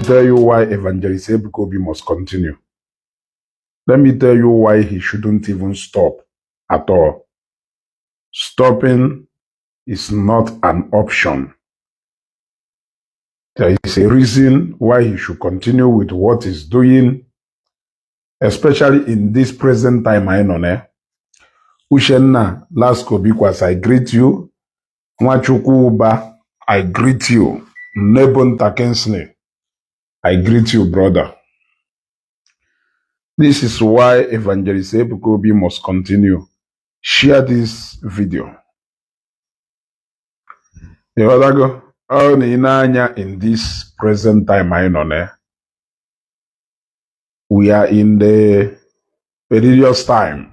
Tell you why Evangelist Ebuka Obi must continue. Let me tell you why he shouldn't even stop at all. Stopping is not an option. There is a reason why he should continue with what he's doing, especially in this present time anyị nọ na. Uchenna Lasco Bikwas, I greet you. Nwachukwu Uba, I greet you. Nebunta Kinsley, I greet you, brother. This is why Evangelist Ebuka Obi must continue. Share this video. Ịghọtago? Ọ na ị na-anya in this present time anyị nọ na, we are in the perilous time.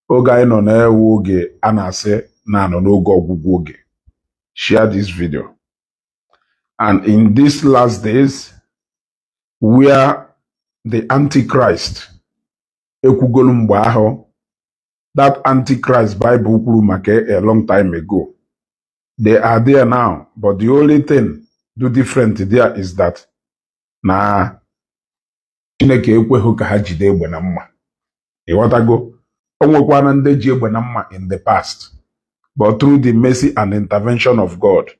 Oge anyị nọ na-ewu oge a na-asị na-anọ n'oge ọgwụgwụ oge. Share this video. And in these last days, where the Antichrist ekwugolu mgbe ahụ, that Antichrist Bible kwuru maka a long time ago, they are there now, but the only thing do different there is that na Chineke ekweghị ka ha jide egbe na mma. Ịghọtago? O nwekwana ndị ji egbe na mma in the past, but through the mercy and intervention of God,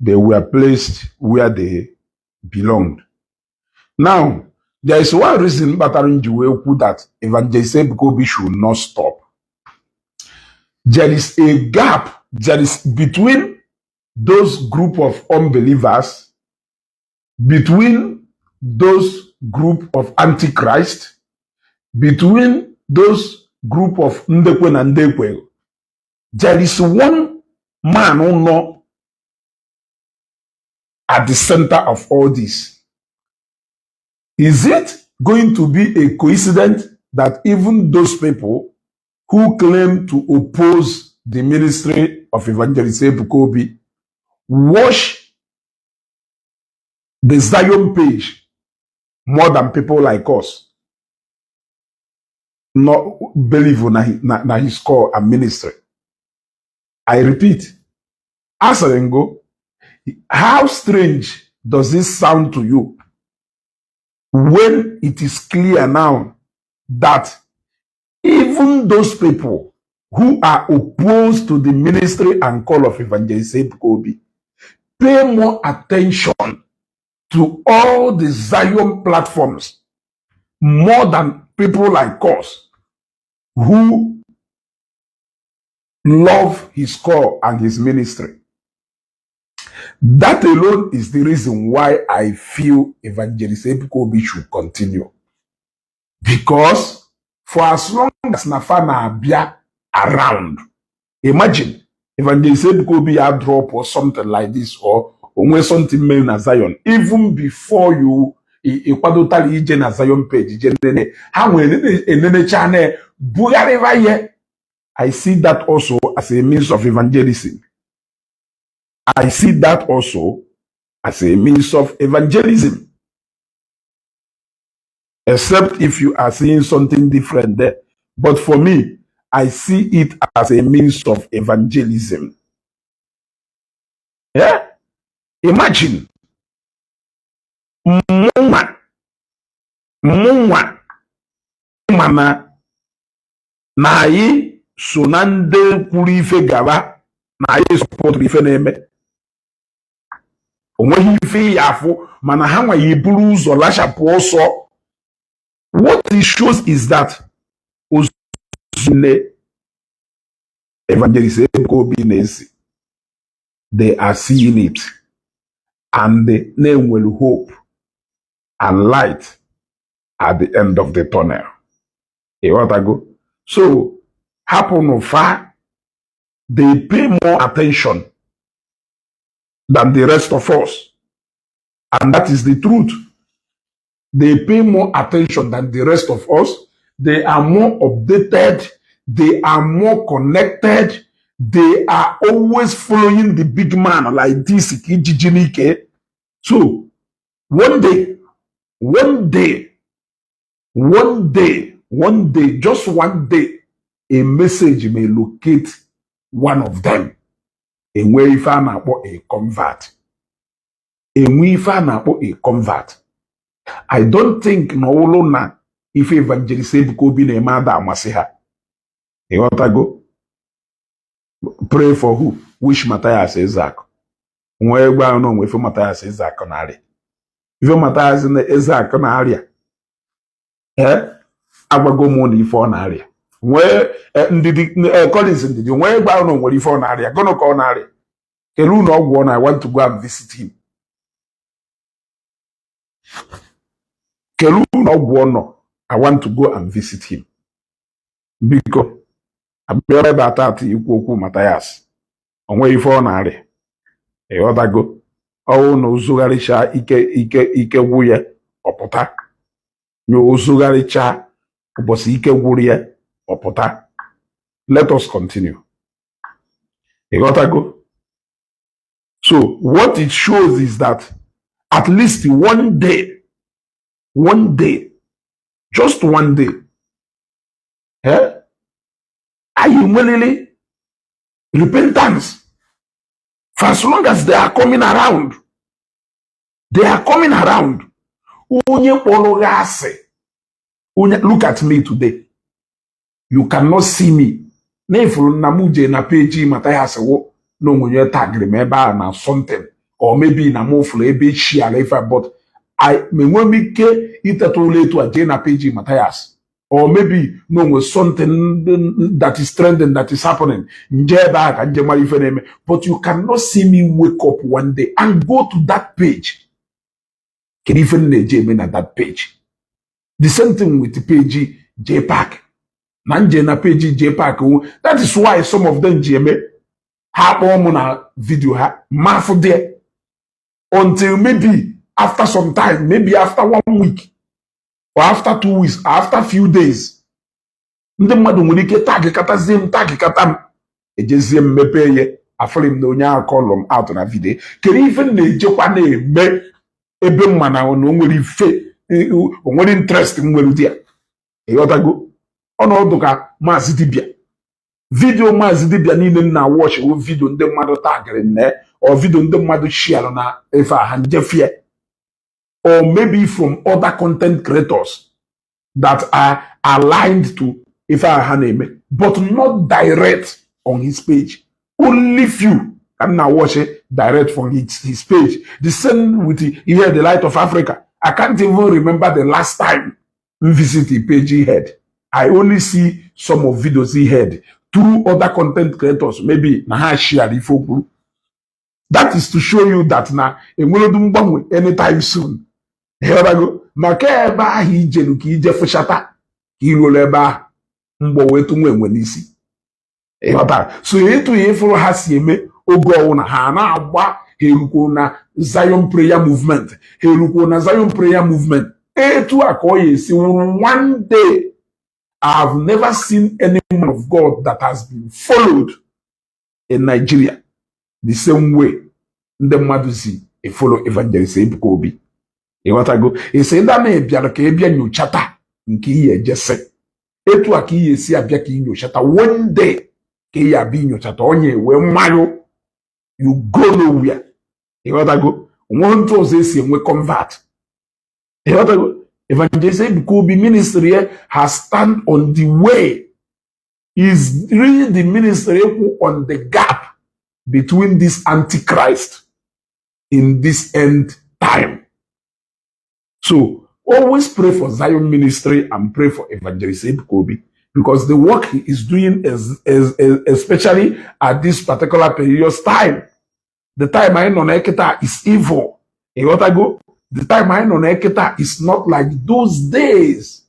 they were placed where they belonged. Now, there is one reason kpatara m ji wee kwu that Evangelist Ebuka Obi should not stop. There is a gap there is between those group of unbelievers, between those group of antichrist, between those group of ndekwe na ndekwe. There is one man who know at the center of all this. Is it going to be a coincidence that even those people who claim to oppose the ministry of Evangelist Ebuka Obi watch the Zion page more than people like us not believe na his call and ministry? I repeat, asịrị ngo, how strange does this sound to you when it is clear now that even those people who are opposed to the ministry and call of Evangelist Ebuka Obi pay more attention to all the Zion platforms more than people like us who love his call and his ministry? That alone is the reason why I feel Evangelist Ebuka Obi should continue. Because for as long as na fa na-abịa around, imagine Evangelist Ebuka Obi ya drop or something like this or onwe something mere na Zion, even before you ịkwadotara ije na Zion page ije nene, ha nwere enenecha na bugharịba ihe. I see that also as a means of evangelism. I see that also as a means of evangelism. Except if you are seeing something different there. But for me, I see it as a means of evangelism. Yeah? Imagine. Mụnwa, mụnwa, mana na anyị so na ndị kwuru ife gaba na anyị supportụrụ ife na-eme. O nweghị ife ya afụ mana ha nwa ya eburu ụzọ lachapụ ọsọ. What it shows is that ozinne Evangelist Ebuka Obi na-esi, they are seeing it and they na-enwere hope and light at the end of the tunnel. Ịghọtago? So hapụnụ fa. They pay more attention than the rest of us, and that is the truth. They pay more attention than the rest of us. They are more updated, they are more connected, they are always following the big man like this ka ijiji n'ike. So one day, one day, one day, one day, just one day, a message may locate one of them, enwee ife a na-akpọ a convert. Enwe ife a na-akpọ a convert. I don't think na ọwụlụ na ife Evangelist Ebuka Obi na-eme ada amasị ha. Ịghọtago? Pray for who? Which Matthias Ezeaku? Nwee egbe ahụ na onwe ife Matthias Ezeaku na-arịa. Ife Matthias Ezeaku na-arịa, ee, agwago m na ife ọ na-arịa nwee ndidi. Collins Ndidi, nwee egbe ahụ na onwere ife ọ na-arịa. Gụnụ ka ọ na-arịa? Kedu ụlọ ọgwụ ọ na? I want to go and visit him. Kedu ụlọ ọgwụ ọ nọ? I want to go and visit him. Biko, abịara ebe atata ikwu okwu Matthias, o nweghị ife ọ na-arịa. Ịghọtago? Ọwụ na ụzụgharịcha ike ike ike gwụ ya, ọpụta nye ụzụgharịcha. Ụbọchị ike gwụrụ ya, ọpụta. Let us continue. Ịghọtago? So what it shows is that at least one day, one day, just one day, eh, anyị nwelele repentance. For as long as they are coming around, they are coming around. Onye kpọrọ gị asị, onye, look at me today. You cannot see me na-efuru nna m jee na page Mathias wụ na onwenye tagịrị m ebe a na something, or maybe na m fụrụ ebe shiara ife, but I enwe m ike iteta ụlọ etu a jee na page Mathias, or maybe na onwe something that is trending, that is happening, nje ebe ahụ ka nje mara ife na-eme. But you cannot see me wake up one day and go to that page. Kedu ife m na-eje eme na that page? The same thing with the page JPAC. Na nje na page JPAC, that is why some of them ji eme ha kpọọ mụ na video ha mafụ there until maybe after some time, maybe after one week or after 2 weeks or after few days. Ndị mmadụ nwere ike tag katazie m, tag kata m, ejezie m mepee ya, afụrị m na onye ahụ kọlụ m out na video. Kedu ife m na-ejekwa na-eme ebe mma na o nwere ife, o nwere interest m nwere di ya? Ịghọtago? Ọnọdụ ka Maazị Dibịa, video Maazị Dibịa niile m na-watch wụ video ndị mmadụ tagịrị nne or video ndị mmadụ share na efe aha njefie, or maybe from other content creators that are aligned to ife aha na-eme, but not direct on his page. Only few ka m na-watch direct from his page. The same with ihe The Light of Africa. I can't even remember the last time m visit the page he had. I only see some of videos he had through other content creators, maybe na ha share ife okwu. That is to show you that na enweredu mgbanwe anytime soon. Ịghọtago? Maka ebe ahụ ijelu ka ije fụchata ka iruola ebe ahụ, mgbọ wee tụnwa enwe n'isi. Ịghọtara? So ịtụ ya ịfụrụ ha si eme oge ọwụna ha na-agba ha erukwuo na Zion Prayer Movement, ha erukwuo na Zion Prayer Movement. Etu a ka ọ ya esi wụrụ one day. I have never seen any man of God that has been followed in Nigeria the same way ndị mmadụ si e-follow Evangelist Ebuka Obi. Ịghọtago? Esi ndị na bịara ka ị bịa nyochata nke ihe ejesi etu a ka ihe esi abịa ka ị nyochata. One day ka ị ya abịa inyochata onye wee mmayụ, you go nowhere. Ịghọtago? Onweghị ntụ ọzọ esi enwe convert. Ịghọtago? Evangelist Ebuka Obi ministry has stand on the way, is really the ministry kwụ on the gap between this antichrist in this end time. So always pray for Zion Ministry and pray for Evangelist Ebuka Obi, because the work he is doing is especially at this particular period of time. The time I know na is evil. Ịghọtago? The time I know na is not like those days.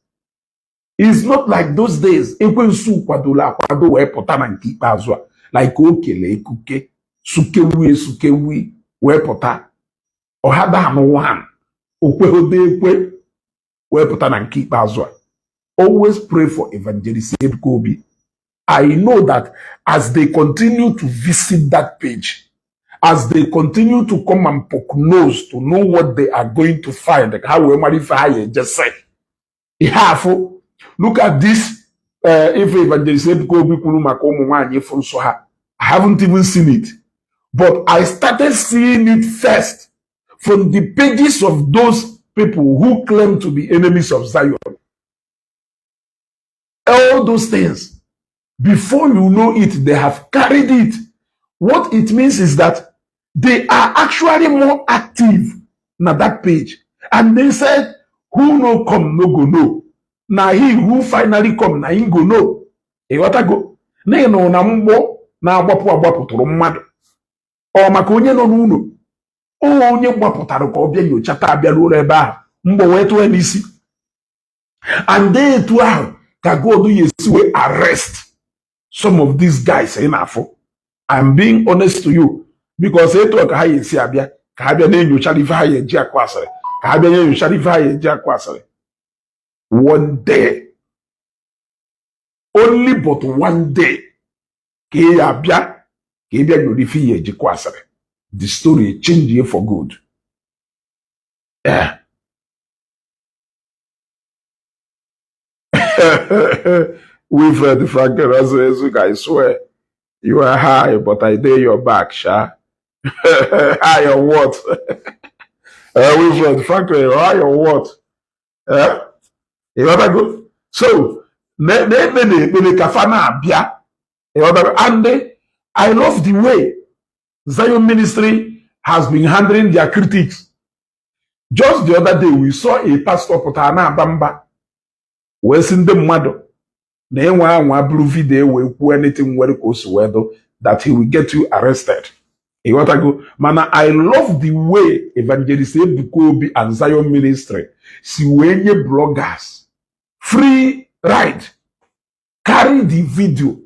It's not like those days. Ekwensu kwadola akwado wee pụta na nke ikpeazụ a. Like o kele ekuke, sukewu esukewu wee pụta. Ọhada anụ one, okweghode ekwe wee pụta na nke ikpeazụ a. Always pray for Evangelist Ebuka Obi. I know that as they continue to visit that page, as they continue to come and poke nose to know what they are going to find, ha wee mara ife ha ya eje sị. Ihe afụ, look at this ife Evangelist Ebuka Obi kwuru maka ụmụ nwaanyị ịfụ nsọ ha. I haven't even seen it. But I started seeing it first from somebody who is following from the pages of those people who claim to be enemies of Zion. All those things, before you know it, they have carried it. What it means is that they are actually more active na that page. And they said, "Who no come, no go know. Na he who finally come, na him go know." Ịghọtago? N'ihi na na mgbọ na-agbapụ agbapụ tụrụ mmadụ. Ọ maka onye nọ n'ụlọ. O onye gbapụtara ka ọ bịa nyochata abịaruo ebe ahụ. Mgbọ wee tụọ ya n'isi. And etu ahụ ka God ya esi wee arrest some of these guys ị na-afụ. I'm being honest to you because etu a ka ha ya esi abịa ka ha bịa na-enyochara ife ha ya eji akụ asịrị, ka ha bịa na-enyochara ife ha ya eji akụ asịrị. One day, only but one day, ka ị ya abịa ka ị bịa nyoro ife ya eji kụ asịrị, the story change for good. Yeah. Wilfred Franklin Ezuga, I swear you are high, but I dey your back, sha. High on what? Wilfred Franklin, high on what? Ịghọtago? So, na-ekpe na ekpere ka fa na-abịa. Ịghọtago? And I love the way Zion Ministry has been handling their critics. Just the other day, we saw a pastor pụtara na-aba mba wee sị ndị mmadụ na enwe anwa bụrụ video wee kwuo anything nwere ka o si wee do, that he will get you arrested. Ịghọtago? Mana I love the way Evangelist Ebuka Obi and Zion Ministry si wee nye bloggers free ride. Carry the video,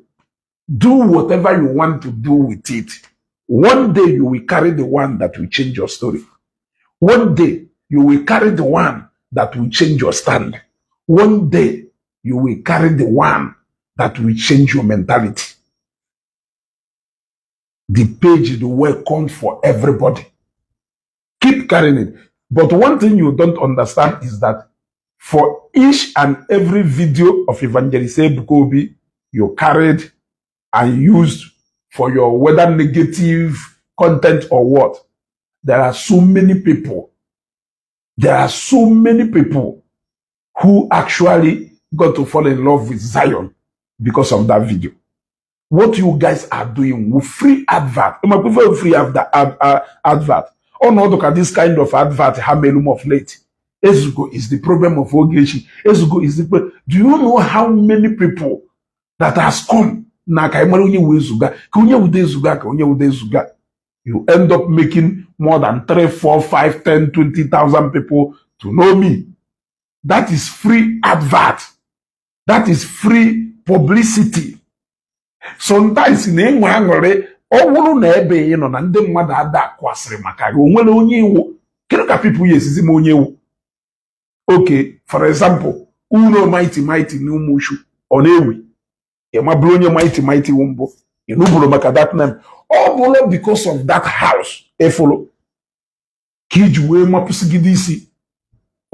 do whatever you want to do with it. One day you will carry the one that will change your story. One day you will carry the one that will change your stand. One day you will carry the one that will change your mentality. The page is welcome for everybody. Keep carrying it. But one thing you don't understand is that for each and every video of Evangelist Ebuka Obi you carried and used for your whether negative content or what, there are so many people. There are so many people who actually got to fall in love with Zion because of that video. What you guys are doing with free advert, I prefer free advert. Ọnọdụ ka this kind of advert ha melum of late. Ezugo is the problem of Ogechi. Ezugo is the Do you know how many people that has come na ka ị mara onye wee Ezuga, ka onye wude Ezuga, ka onye wude Ezuga? You end up making more than 3, 4, 5, 10, 20,000 people to know me. That is free advert. That is free publicity. Sometimes na-enwe aṅụrị ọ bụrụ na ebe ị nọ na ndị mmadụ ada kwasịrị maka gị o nwere onye iwu. Kedu ka people ya esizi m onye iwu? Okay, for example, unu Mighty Mighty na Ụmụchu ọ na-ewi ịma bụrụ onye Mighty Mighty wụ mbụ ịnụbụrụ maka that name, ọ bụrụ because of that house ịfụrụ ka iji wee mapụsigide isi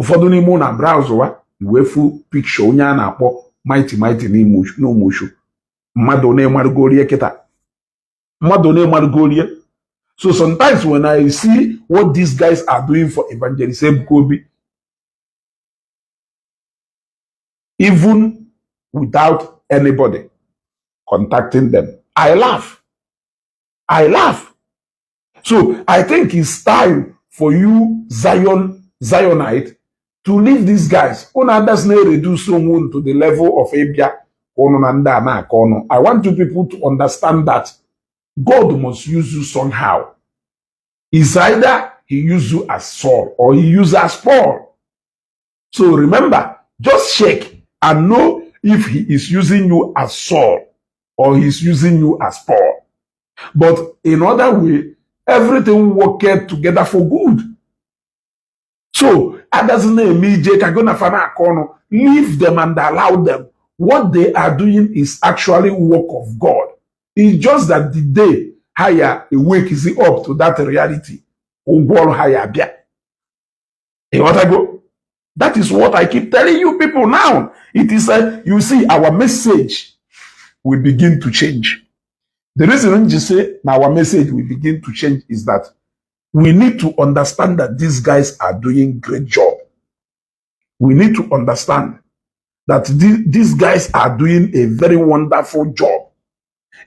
ụfọdụ n'ime ụlọ na browse wa wee fụ picture onye a na-akpọ Mighty Mighty n'Ụmụchu, mmadụ na-emarụgorie kịta, mmadụ na-emarụgorie. So sometimes when I see what these guys are doing for Evangelist Ebuka Obi, even without anybody contacting them, I laugh. I laugh. So I think it's time for you, Zionite, to leave these guys. Unu others na reduce onwe unu to the level of ịbịa unu na ndị a na-akọ ọnụ. I want you people to understand that God must use you somehow. It's either he use you as Saul or he use as Paul. So remember, just check and know if he is using you as Saul or he's using you as Paul. But in other way, everything worked together for good. So, others na-eme ije ka go na fa na-akọ ọnụ, leave them and allow them. What they are doing is actually work of God. It's just that the day ha ya awake up to that reality, ụgwọ ọrụ ha ya abịa. Ịghọtago? That is what I keep telling you people now. It is you see, our message will begin to change. The reason you say now our message will begin to change is that We need to understand that these guys are doing great job. We need to understand that these guys are doing a very wonderful job.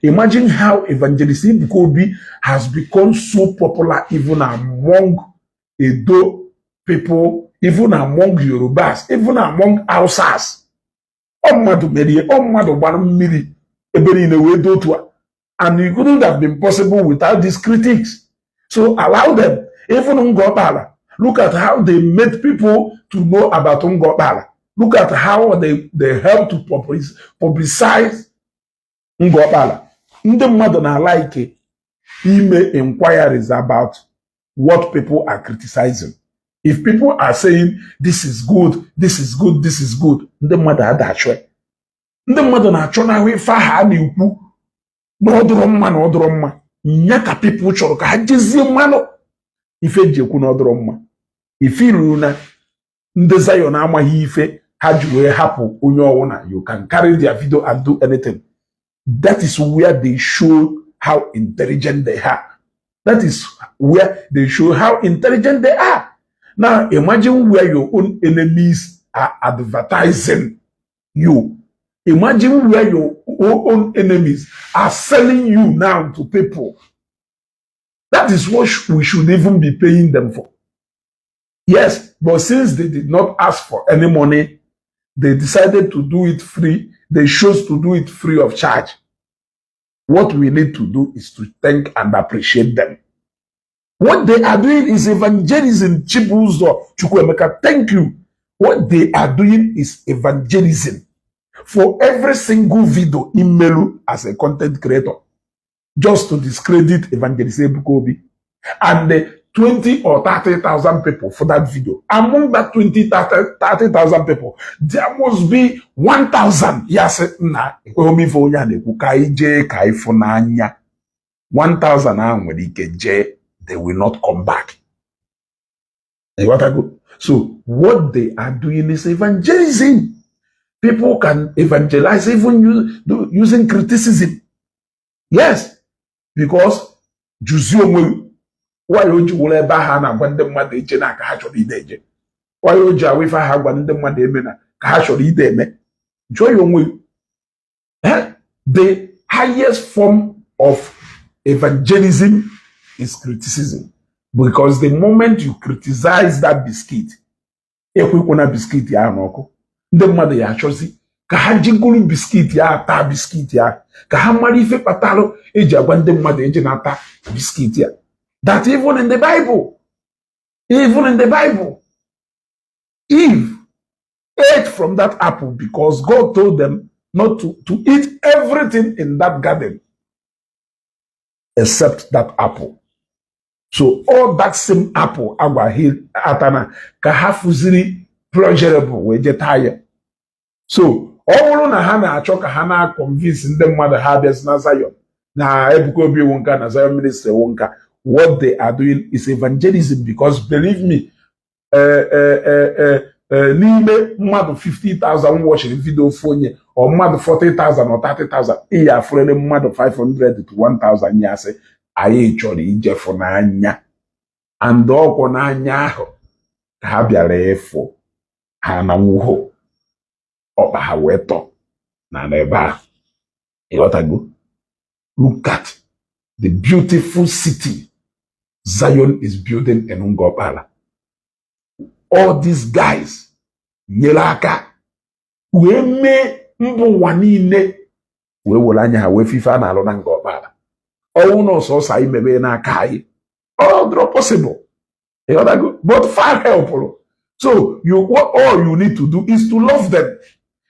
Imagine how Evangelist Ebuka Obi has become so popular even among Edo people, even among Yorubas, even among Hausas. Ọ mmadụ merie, ọ mmadụ gbara mmiri ebe niile wee dị otu a. And it couldn't have been possible without these critics. So allow them. Even Ngor Okpala, look at how they made people to know about Ngor Okpala. Look at how they help to publicize Ngor Okpala. Ndị mmadụ na-like ime inquiries about what people are criticizing. If people are saying this is good, this is good, this is good, ndị mmadụ ada achọ ya. Ndị mmadụ na-achọ n'ahụ ife ahụ a na-ekwu na ọ dụrọ mma na ọ dụrọ mma. Nya ka people chọrọ ka ha jezie mmanụ ife eji ekwu na ọ dụrọ mma. Ife ruru na ndị Zion amaghị ife ha ji wee hapụ onye ọwụna. You can carry their video and do anything. That is where they show how intelligent they are. That is where they show how intelligent they are. Now imagine where your own enemies are advertising you. Imagine where your own enemies are selling you now to people. That is what we should even be paying them for. Yes, but since they did not ask for any money, they decided to do it free. They chose to do it free of charge. What we need to do is to thank and appreciate them. What they are doing is evangelism. Chibuzo Chukwuemeka, thank you. What they are doing is evangelism. For every single video imelu as a content creator, just to discredit Evangelist Ebuka Obi, and the 20 or 30,000 people for that video. Among that 20, 30,000 people, there must be 1,000. Yes, na ekweghị m ife onye a na-ekwu ka anyị jee ka anyị fụ n'anya. 1,000 ahụ nwere ike jee, they will not come back. Ịghọtago? So what they are doing is evangelism. People can evangelize even using criticism. Yes, because jụzie onwe gị, why o ji wụrụ ebe ahụ a na-agwa ndị mmadụ eje na ka ha chọrọ ide eje, why o ji awụ ife ahụ agwa ndị mmadụ eme na ka ha chọrọ ide eme? Jụọ ya onwe gị. Eh? The highest form of evangelism is criticism, because the moment you criticize that biscuit, ekwekwana biscuit ahụ n'ọkụ, ndị mmadụ ya achọzi ka ha jigoro biscuit ahụ taa biscuit ahụ ka ha mara ife kpatalụ eji agwa ndị mmadụ eji na-ata biscuit ya. That even in the Bible, even in the Bible, Eve ate from that apple because God told them not to eat everything in that garden except that apple. So all that same apple agwa ha atana ka ha fụziri pleasurable wee je taa ya. So ọ bụrụ na ha na-achọ ka ha na-convince ndị mmadụ ha abịazi na Zion na Ebuka Obi wu nka na Zion Ministry wu nka, what they are doing is evangelism, because believe me, n'ime mmadụ 50,000 watching video ofu onye or mmadụ 40,000 or 30,000, ị ya afụrịrị mmadụ 500 to 1,000 ya sị anyị chọrọ ijefu n'anya, and ọkwụ n'anya ahụ ka ha bịara ịfụ ha na nwuho ọkpa ha wee tọ na n'ebe ahụ. Ịghọtago? Look at the beautiful city Zion is building in Ngor Okpala. All these guys nyere aka wee mee mba ụwa niile wee were anya ha wee fife a na-alụ na Ngor Okpala. Ọnwụ na ọsọsọ anyị mebe n'aka anyị, ọ dịrọ possible. Ịghọtago? But far helpụrụ. So you what all you need to do is to love them.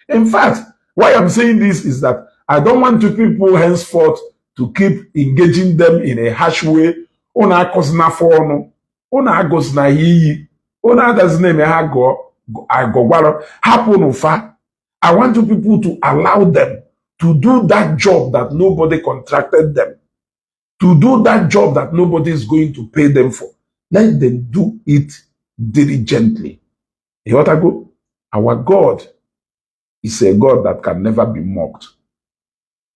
In fact, why I'm saying this is that I don't want to people henceforth to keep engaging them in a harsh way. Unu akọzina afọ ọnụ, unu agọzina ya iyi, unu agazina eme ha gụọ agọgwarụ, hapụ fa. I want you people to allow them to do that job that nobody contracted them to do, that job that nobody is going to pay them for. Let them do it diligently. Ịghọtago? Our God is a God that can never be mocked.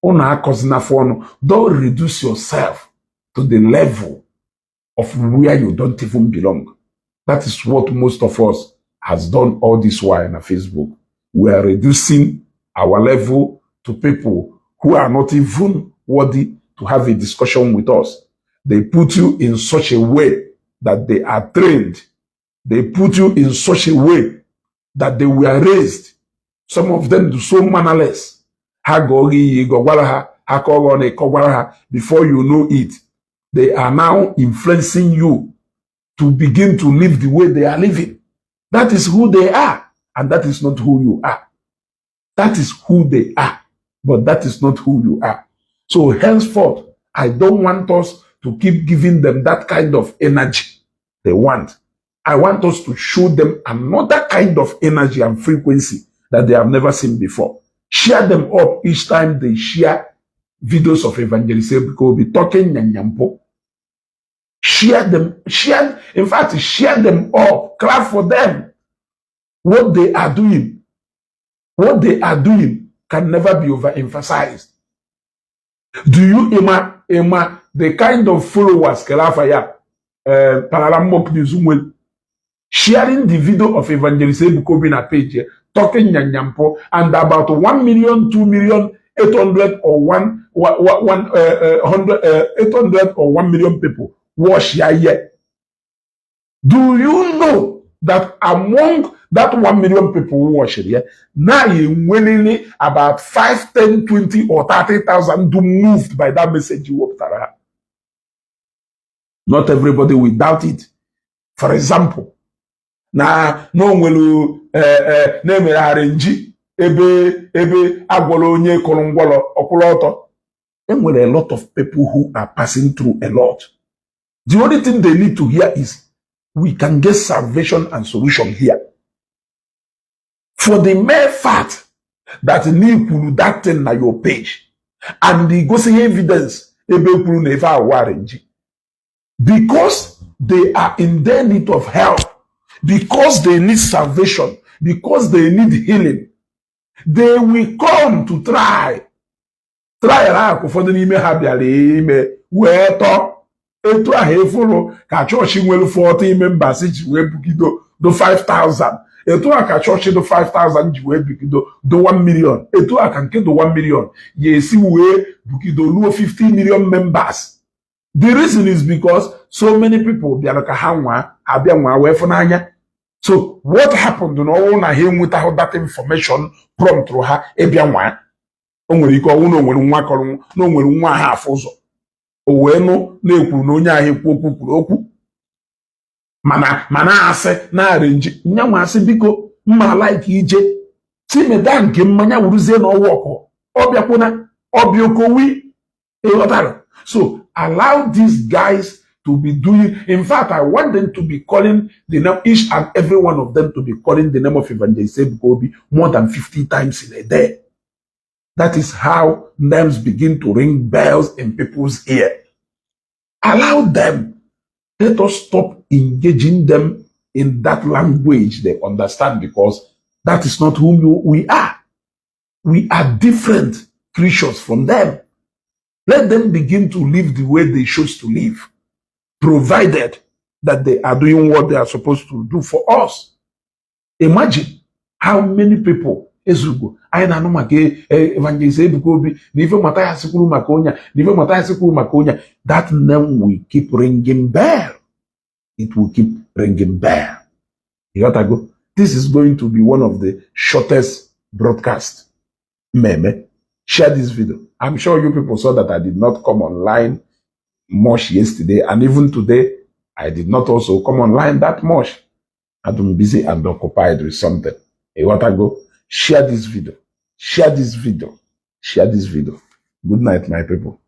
Unu akọzina afọ ọnụ. Don't reduce yourself to the level of where you don't even belong. That is what most of us has done all this while on Facebook. We are reducing our level to people who are not even worthy to have a discussion with us. They put you in such a way that they are trained. They put you in such a way that they were raised. Some of them do so mannerless. Ha gụọ gị iyi, gọgwara ha, ha kọọ na ịkọgwara ha. Before you know it, they are now influencing you to begin to live the way they are living. That is who they are, and that is not who you are. That is who they are, but that is not who you are. So henceforth, I don't want us to keep giving them that kind of energy they want. I want us to show them another kind of energy and frequency that they have never seen before. Share them up each time they share videos of Evangelist Ebuka Obi talking nyanyampo. Share them, share, in fact, share them up, clap for them. What they are doing can never be overemphasized. Do you ima ima the kind of followers Kelafa ya Paralamok News nwere sharing the video of Evangelist Ebuka Obi na page talking nyanyampo, and about 1 million, 2 million, 800 or 1, one, one, 100, 800 or 1 million people watch ya here. Do you know that among that 1 million people who watch it here, now you willingly about 5, 10, 20 or 30,000 do moved by that message you wepụtara ha? Not everybody will doubt it. For example, na o nwere na-emegharị nji ebe agwọrọ onye kụrụ ngwọrọ ọkwụrụ ọtọ. Enwere a lot of people who are passing through a lot. The only thing they need to hear is we can get salvation and solution here. For the mere fact that na kwuru that thing na your page and the gosi evidence ebe kwuru na ife awara nji, because they are in their need of help, because they need salvation, because they need healing, they will come to try. Try ahụ ụfọdụ n'ime ha bịara ime wee tọọ etu ahụ efuru ka chọọchị nwere 40 members ji wee bugido do 5000, etu a ka chọọchị do 5000 ji wee bugido do 1 million, etu a ka nke do 1 million ya esi wee bugido ruo 50 million members. The reason is because so many people bịara ka ha nwaa abịa nwaa wee fụ n'anya. So what happened na ọnwụ na ha enwetahụ that information prompt ha ịbịa nwaa, o nwere ike ọnwụ na o nwere nwa kọrọ na o nwere nwa ha afụ ụzọ, o wee nụ na-ekwuru na onye ahụ ekwu okwu kwuru okwu mana asị na-arịnji nyanwa asị biko mma like ije timeda nke mmanya wuruzie na ọwa ọkụ ọ bịakwuna ọbịa okowi ịghọtara. So allow these guys to be doing. In fact, I want them to be calling the name, each and every one of them to be calling the name of Evangelist Ebuka Obi more than 50 times in a day. That is how names begin to ring bells in people's ear. Allow them. Let us stop engaging them in that language they understand, because that is not whom we are. We are different creatures from them. Let them begin to live the way they chose to live, provided that they are doing what they are supposed to do for us. Imagine how many people ezugo anyị na-anụ maka Evangelist Ebuka Obi na ife Mathias kwuru maka onye a, na ife Mathias kwuru maka onye a. That name will keep ringing bell. It will keep ringing bell. You got to go. This is going to be one of the shortest broadcast. Meme. Share this video. I'm sure you people saw that I did not come online much yesterday, and even today, I did not also come online that much. I've been busy and occupied with something. You want to go? Share this video. Share this video. Share this video. Good night, my people.